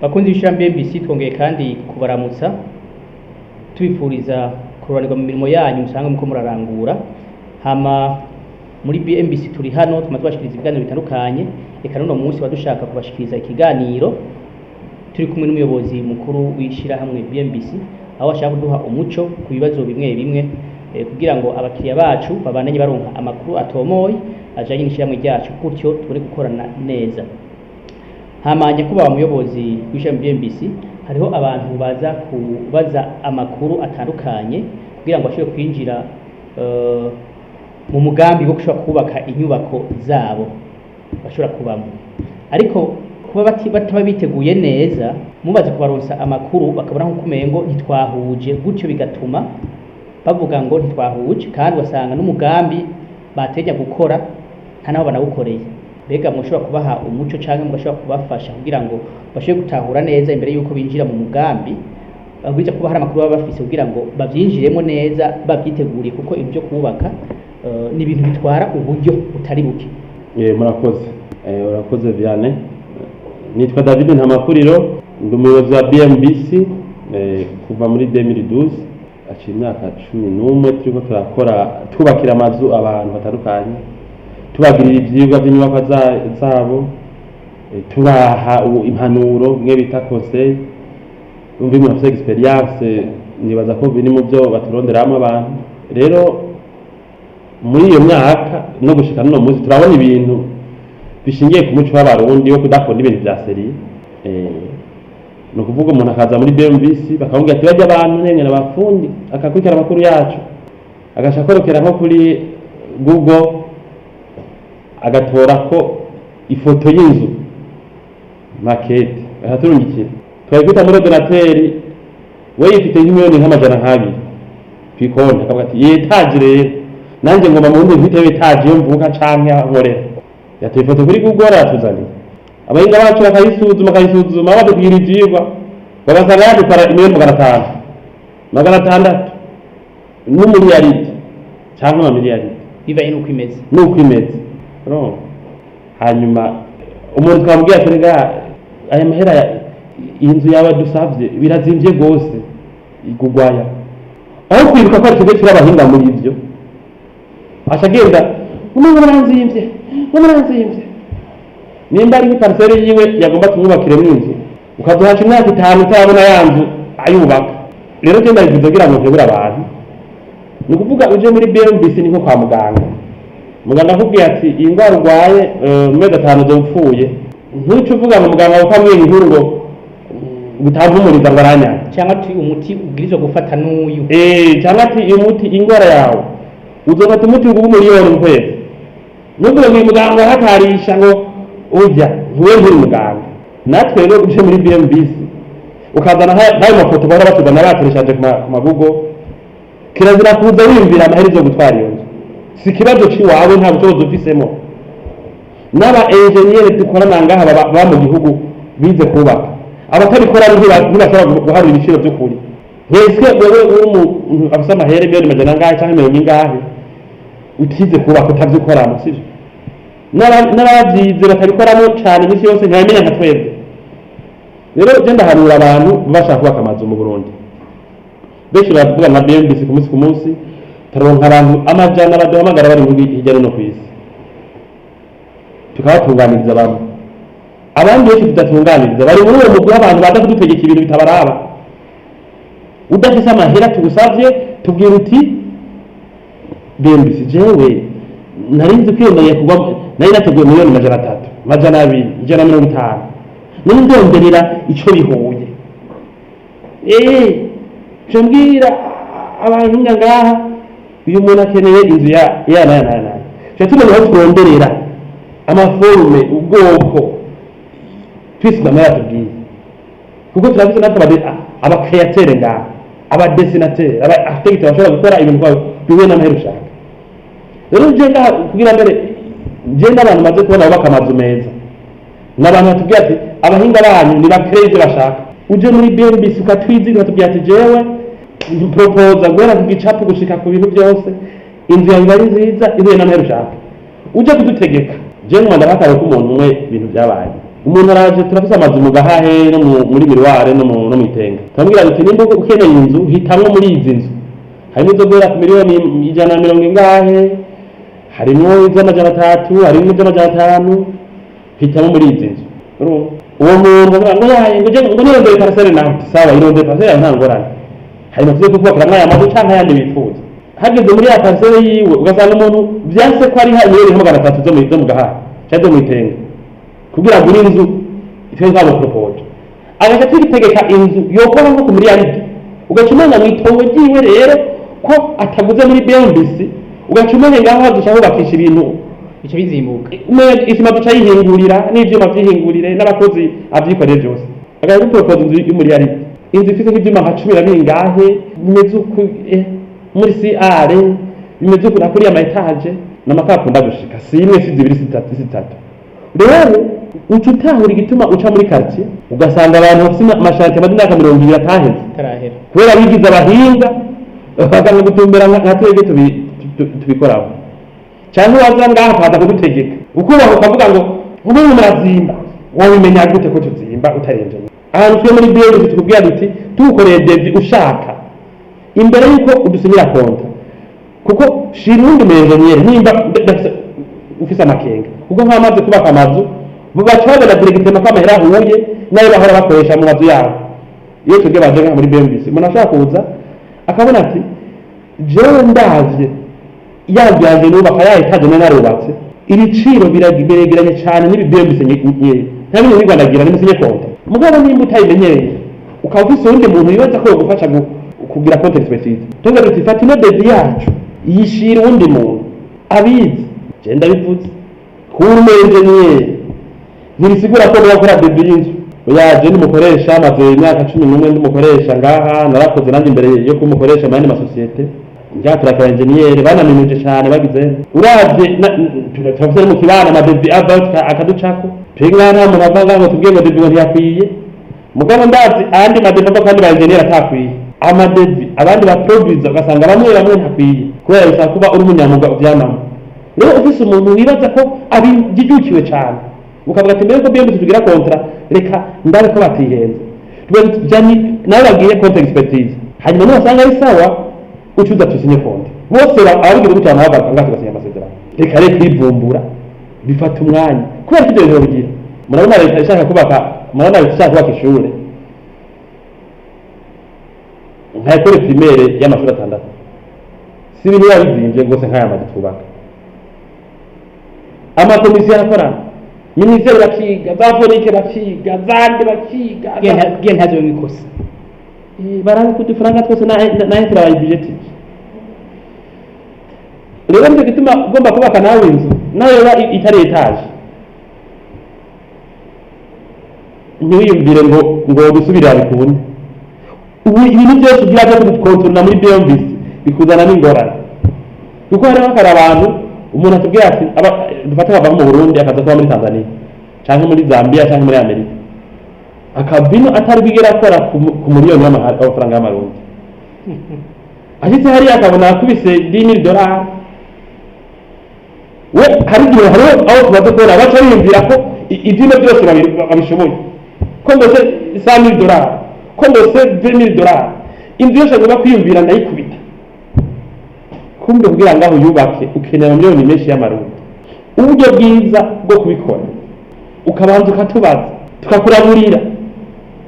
Bakunzi b'ishirahamwe BMBC, twongeye kandi kubaramutsa, tubifuriza kuroranirwa mu mirimo yanyu musanzwe muko murarangura. Hama muri BMBC turi hano tuma tubashikiriza ibiganiro bitandukanye. Eka n'uno munsi wadushaka kubashikiriza ikiganiro turi kumwe n'umuyobozi mukuru w'ishirahamwe BMBC, aho ashaka kuduha umuco ku bibazo bimwe bimwe, kugira ngo abakiriya bacu babandanye baronka amakuru atomoye ajanye n'ishirahamwe ryacu, gutyo tubone gukorana neza. Hama nyakubahwa muyobozi w'ishirahamwe BMBC, hariho abantu baza kubaza amakuru atandukanye kugira ngo bashobore kwinjira mu mugambi wo gushobora kubaka inyubako zabo bashobora kubamo, ariko kuba bataba biteguye neza, mubaze kubaronsa amakuru bakabona nk'uko umengo ntitwahuje, gutyo bigatuma bavuga ngo ntitwahuje, kandi ugasanga n'umugambi bateganya gukora nta naho banawukoreye. Mbega mushobora kubaha umuco canke mugashobora kubafasha kugira ngo bashobore gutahura neza imbere y'uko binjira mu mugambi, babwirizwa kuba hari amakuru baba bafise kugira ngo bavyinjiremo neza babyiteguriye, kuko ibyo kubaka ni ibintu bitwara uburyo butari buke? Murakoze. Urakoze Vianney. Nitwa David Ntamakuriro, ndi umuyobozi wa BMBC kuva muri 2012, aciye imyaka 11 turiko turakora, twubakira amazu abantu batandukanye, tubagirira ivyigwa vy'inyubakwa zabo, tubaha impanuro mwe bita conseil. Umva, umuntu afise expérience, nibaza ko biri mu byo baturonderamwo abantu. Rero muri iyo myaka no gushika n'uno munsi, turabona ibintu bishingiye ku muco w'Abarundi wo kudakunda ibintu vya sérieux. Ni ukuvuga umuntu akaza muri BMBC bakamubwira ati bajya abantu nemwe n'abafundi, akakurikira amakuru yacu, agaca akorokera nko kuri Google, agatora ko ifoto y'inzu, maquette, akaturungikira, twayikubita muri ordinateur, we yifite nk'imiliyoni nk'amajana nk'abiri kw'ikonti, akavuga ati iyi étage rero nanjye ngomba mu wundi mfite étage iyo mvuka canke aho nkorera. Yatoye ifoto kuri Google, aratuzaniye, abahinga bacu bakayisuzuma, bakayisuzuma, badubwira ivyigwa, bagasanga yadutwara imiliyoni 500, 600 n'umuriyaridi canke amamiliyaridi. Bivanye n'uko imeze. Nuko imeze. Urumva? Hanyuma umuntu twamubwiye ati rega aya mahera iyi nzu yawe dusavye birazimvye rwose, igugwaya. Aho kwibuka ko ari twebwe turi abahinga muri ivyo, aca agenda umwe muranzimvye, muranzimvye. Nimba ari parcelle yiwe yagomba tumwubakiremo inzu, ukaduhaca imyaka 5 utarabona ya nzu ayubaka. Rero genda bivuze kugira ngo nkebure abantu. Ni ukuvuga uje muri BMBC ni nko kwa muganga. Muganga akubwiye ati iyi ndwara urwaye, mu mezi 5 uzoba upfuye, ntuce uvuga ngo muganga kuko ambwiye inkuru ngo utampumuriza ngo aranyanga. Cyangwa ati umuti ubwirizwa gufata n'uyu. Cyangwa ati uyu muti, indwara yawe uzofata umuti ngubu miliyoni mu kwezi, ntuvuge ngo uyu muganga arahatarisha, ngo ujya ntuwe nturi muganga. Natwe rero uje muri BMBC ukazana nk'ayo mafoto bahora batuzana batereshaje ku ma Google, kirazira kuza wiyumvira amahera izo gutwara iyo nzu. Si ikibazo c'iwawe, nta bushobozi ufisemo. N'aba enjeniyeri dukorana ngaha baba mu gihugu bize kubaka, abatabikora ntibashobora guharura ibiciro by'ukuri. Mwese wewe uri umuntu afise amahera miliyoni majana angahe canke mirongo ingahe, utize kubaka, utavyukoramo, sivyo? N'abavyize batabikoramo cane imisi yose ntibamenya nka twebwe. Rero je ndahanura abantu bashaka kubaka amazu mu Burundi. Benshi baravuga na BMBC ku munsi ku munsi, turonka abantu amajana baduhamagara bari mu hirya no hino kw'isi, tukabatunganiriza bamwe. Abandi benshi tudatunganiriza bari muri uwo mugwi w'abantu baza kudutegeka ibintu bitabaraba. Udafise amahera tugusavye, tubwira uti BMBC, jewe nari nzi kwiyemeye kugwa, nari nateguye miliyoni 300, 200, 150, none ndonderera ico bihuye. Je mbwira abahinga ngaha, uyu muntu akeneye inzu ya na na na, je tumenya aho turonderera ama formes, ubwoko twisiga amahera tubwiye, kuko turafise natwe aba créateurs ngaha, aba dessinateurs, aba architectes bashobora gukora ibintu kwawe bihuye n'amahera ushaka. Rero je ngaha kugira mbere, je n'abantu maze kubona bubaka amazu meza, n'abantu batubwira ati abahinga banyu ni bakreye ibyo bashaka. Uje muri BMBC ukatwiziga, ukatubwira ati jewe proposa guhera ku gicapo gushika ku bintu byose, inzu yawe iba ari nziza ihuye n'amahera ushaka. Uje kudutegeka, je nkunda bakare ko umuntu umwe ibintu byabaye. Umuntu araje, turafise amazu mu Gahahe no muri Miroir no mw'Itenga. Turamubwira duti: "Nimba ukeneye inzu, hitamwo muri izi nzu. Harimo izo guhera ku miliyoni 150 ingahe, harimwo iz'amajana 3, harimwo iz'amajana 5, hitamo muri izi nzu." Urumva uwo muntu avuga ngo yaye, ngo je ngo nirondere parcelle nawe. Uti: "Sawa, irondere parcelle yawe, nta ngorane, hanyuma tuze kukubakiramwo aya mazu canke ayandi wifuza." Hageze muri ya parcelle yiwe, ugasanga umuntu vyanse ko ariha miliyoni 300 zo mu Gahahe canke zo mw'Itenga kugira ngo inzu itwe twamuporopoje, agaca tugitegeka inzu yokora nko ku miliyaridi, ugaca umenya mw'itongo ryiwe rero ko ataguze muri BMBC, ugaca umenya ngaho dushaka kubakisha ibintu. Bica bizimbuka. Umenga isima duca yihingurira n'ivyuma vyihingurire n'abakozi avyikoreye byose, agaca duporopoza inzu y'umuriyaridi, inzu ifise nk'ivyuma nka cumi na bingahe, bimeze uku, muri CR bimeze uku na kuriya, ama étages n'amakara akunda gushika, si imwe, si zibiri, si zitatu, si zitatu. Rero uca utahura igituma uca muri quartier ugasanga abantu bafise ama chantiers amaze imyaka 20 ataheze. Tarahera. Kubera bigize abahinga, bakanga gutumbera nka twebwe tubikoramo, cyangwa waza ngaha ukaza kudutegeka, ukubaha ukavuga ngo ubu murazimba. Wabimenya gute ko tuzimba utarenje ahantu? Twe muri BMBC tukubwira duti: "Tugukoreye devis ushaka imbere yuko udusinyira contrat, kuko shira uwundi mu engineer nimba ufise amakenga." Kuko nk'amaze kubaka amazu baca babona directement ko amahera ahuye n'ayo bahora bakoresha mu mazu yabo. Iyo twebwe baje nka muri BMBC, umuntu ashobora kuza akabona ati: "Jewe ndavye ya nzu yanje nubaka, ya étage nari narubatse, ibiciro biregeranye cyane n'ibi BMBC nye nta bintu nirwanagira, nimusinye contrat." Mugabo nimba utayimenyereye, ukaba ufise uwundi muntu wibaza ko yogufasha kugira contre expertise, tuvuga duti: "Fata ino devis yacu, yishira uwundi muntu abizi." Je ndabivuze, kuba umu ingénieur ntibisigura ko niba gukora devis y'inzu. Oya, je ndumukoresha, maze imyaka 11 ndumukoresha ngaha. Narakoze nanjye imbere yo kumukoresha mu yandi masosiyete. Ngaha turakora ingénieur banaminuje cyane, bagize uravye turafise no mu kibano ama devis ava akaducako. Twebwe ngaha nta muntu ava ngaha ngo tubwiye ngo devis ngo ntiyakwiye. Mugabo ndazi ayandi ma devis ava kandi ba ingénieur atakwiye, ama devis abandi ba producer, ugasanga bamwe bamwe ntakwiye, kubera bisaba kuba uri umunyamwuga uvyamamo. Rero ufise umuntu wibaza ko abijijukiwe cyane, ukavuga ati: "Mbere ko BMBC tugira contrat, reka ndabe ko batihenze." Tuvuga tuti: "Jani nawe bagiye contre expertise, hanyuma nubasanga ari sawa, ucuza tusinye contrat." Bose ababigize gutya nabo bagaruka ngaha tugasinya amasezerano. Reka rero kwivumbura bifata umwanya, kubera ko ibyo bintu babigira. Murabona leta ishaka kubaka, murabona leta ishaka kubaka ishure nka école primaire y'amashuri atandatu, si ibintu biba bizimvye rwose nk'aya mazu twubaka. Amakomisiyo arakorana, minisiteri bakiga, za fonike bakiga, zande bakiga. Kugira ntazobe mw'ikosa. Barabe ko udufaranga twose nahe turabayibudgetije. Rero nicyo gituma ugomba kubaka nawe inzu, nayo yoba itari étage, ntiwiyumvire ngo gusubirira bikunde. Ubu ibintu byose ugira byo kudukontorora muri BMBC bikuzana n'ingorane, kuko hariho hakari abantu, umuntu atubwira ati dufate akava mu Burundi akaza kuba muri Tanzania canke muri Zambia canke muri Amerika, akava ino atari bwigera akora ku miliyoni y'amafaranga y'amarundi, ashitse hariya akabona akubise 10 000 dollars. We hari igihe hariho aho tumaze kubona baca biyumvira ko ivyino byose babishoboye, ko ndose 100 000 dollars, ko ndose 20 000 dollars, inzu yose agomba kwiyumvira ndayikubita. Kumbe kugira ngo aho yubake ukenera amamiliyoni menshi y'amarundi. Uburyo bwiza bwo kubikora, ukabanza ukatubaza, tukakuraburira,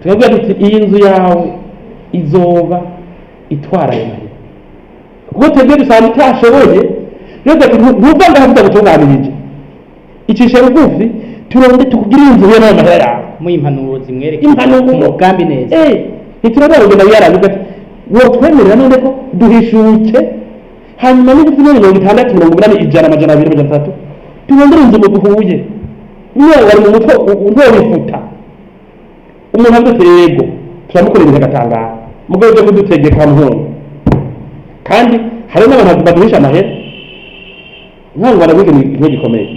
tukabwira tuti: "Iyi nzu yawe izoba itwara ayo mahera," kuko twebwe dusanga utashoboye. Rero ati: "Ntuva ngaho tutagutunganirije, icishe bugufi, turonde tukugirire inzu ihuye n'ayo mahera yawe." Kumuha impanuro zimwereka Impanuro. umugambi neza. Ntiturabona kugenda wiyaravuga ati: "Wotwemerera none ko duhishuke, hanyuma niba ufite miliyoni 60, 80, 100, 200, 300, turondere inzu mu duhuye niyo wari mu mutwe ntobifuta." Umuntu avuga ati: "Yego," turamukorera ibintu agatangara. Mugabo byo kudutegeka muhungu, kandi hari n'abantu baduhisha amahera nkango baravuga ikintu gikomeye.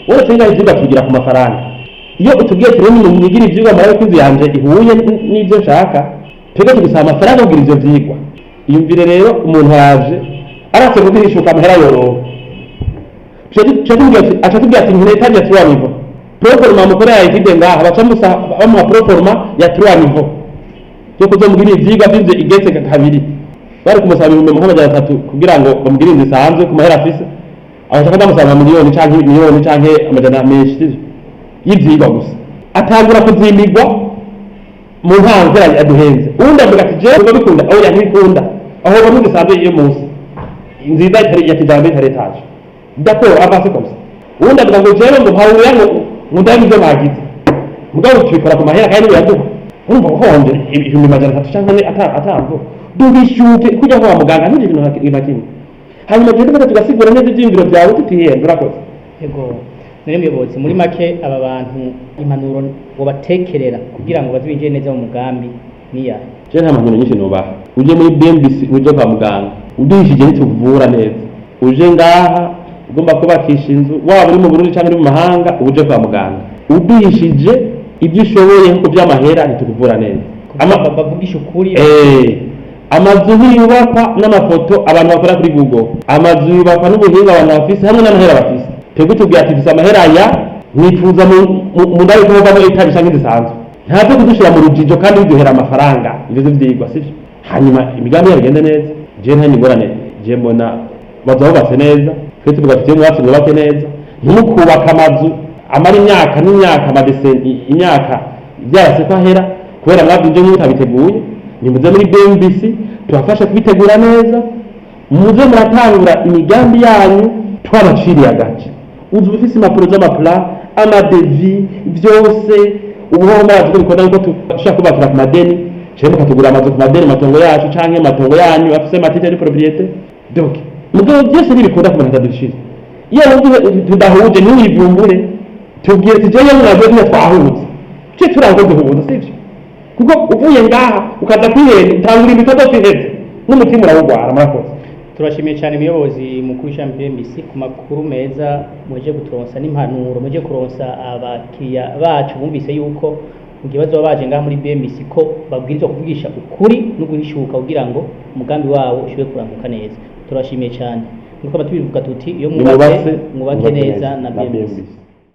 Wowe twiga ivyigwa tugira ku mafaranga. Iyo utubwiye ati: "Rero nimwigire ivyigwa murabe ko inzu yanje ihuye n'ivyo nshaka," twebwe tugusaba amafaranga kugira ivyo vyigwa. Iyumvire rero umuntu yaje aratse kuduhishuka amahera yoroha, aca tubwira ati: "Nkeneye étage ya trois niveaux." Proforma mukorera étude ngaha, baca bamuha proforma ya 3 niveau yo kuzomugira ivyigwa vy'inzu igetse kabiri. Bari kumusaba 300,000 kugira ngo bamugire inzu isanzwe ku mahera afise, abashaka ndamusaba miliyoni canke miliyoni canke amajana menshi, sivyo? Y'ivyigwa gusa atangura kuzimbigwa mu ntango aduhenze. Uwundi avuga ati jewe ngo bikunda, oya ntibikunda, aho bamwe dusanzwe iyo munsi nziza itari ya kijambere, itari étage, d'accord, avance comme ça. Uwundi avuga ngo jewe ngo mpawuya ngo ndabe ibyo bagize, mugabo tubikora ku mahera kandi biraduha. Urumva uhombye 300,000 canke 4 atamvo dubishyuke kujya kwa muganga ntugire ikintu na kimwe. Hanyuma tugende tugasigura neza ivyiyumviro byawe tutihenda. Urakoze. Yego, none muyobozi, muri make aba bantu impanuro wobatekerera kugira ngo baze binjire neza mu mugambi niya? Je nta mpanuro nyinshi nubaha. Uje muri BMBC, uje kwa muganga uduhishije ntituvura neza. Uje ngaha ugomba kubakisha inzu, waba uri mu Burundi cyangwa uri mu mahanga, uje kwa muganga uduhishije ibyo ushoboye nko by'amahera ntitukuvura neza. Bavugisha ukuri. Amazu ntiyubakwa n'amafoto abantu bakora kuri Google. Amazu yubakwa n'ubuhinga abantu bafise hamwe n'amahera bafise. Twebwe tubwira ati dufise amahera aya, nifuza mu ndari ko muvamo étage canke zisanzwe, ntabyo kudushira mu rujijo kandi biduhera amafaranga. Ivyo vyigwa sivyo? Hanyuma imigambi yabo igende neza. Je nta ngorane, je mbona baza bubatse neza. Twe tuvuga tuti mwubatse, mwubake neza, ntimukubaka amazu amara imyaka n'imyaka, amadeseni imyaka byarase ko ahera kubera mwabyo mutabiteguye. Nimuze muri BMBC tubafashe kubitegura neza, muze muratangura imigambi yanyu twabaciriye agace. Uzu ufise impapuro z'ama plan, ama devis, byose. Ubuhoho murazi ko bikunda yuko dushobora kubakira ku madeni, canke mukatugura amazu ku madeni, amatongo yacu canke amatongo yanyu afise ama titre de propriété. Donc mugabo byose ntibikunda ku muntu atadushira. Iyo wumva tudahuje, ntiwivumbure, tubwire ati jewe mwaje tuba twahuze, ce turanga duhuza, sivyo? Kuko uvuye ngaha ukaza kwihenda, utangura ibitadofiheze n'umutima urawugwara. Murakoze. Turashimiye cyane umuyobozi mukuru w'ishami BMBC ku makuru meza muje kuturonsa n'impanuro muje kuronsa abakiriya bacu. Bumvise yuko mu gihe bazoba baje ngaha muri BMBC ko babwirizwa kuvugisha ukuri no guhishuka kugira ngo umugambi wabo ushobore kuranguka neza. Turashimiye cyane. Nkuko tubivuga tuti iyo mwubatse, mwubake neza na BMBC. BMBC.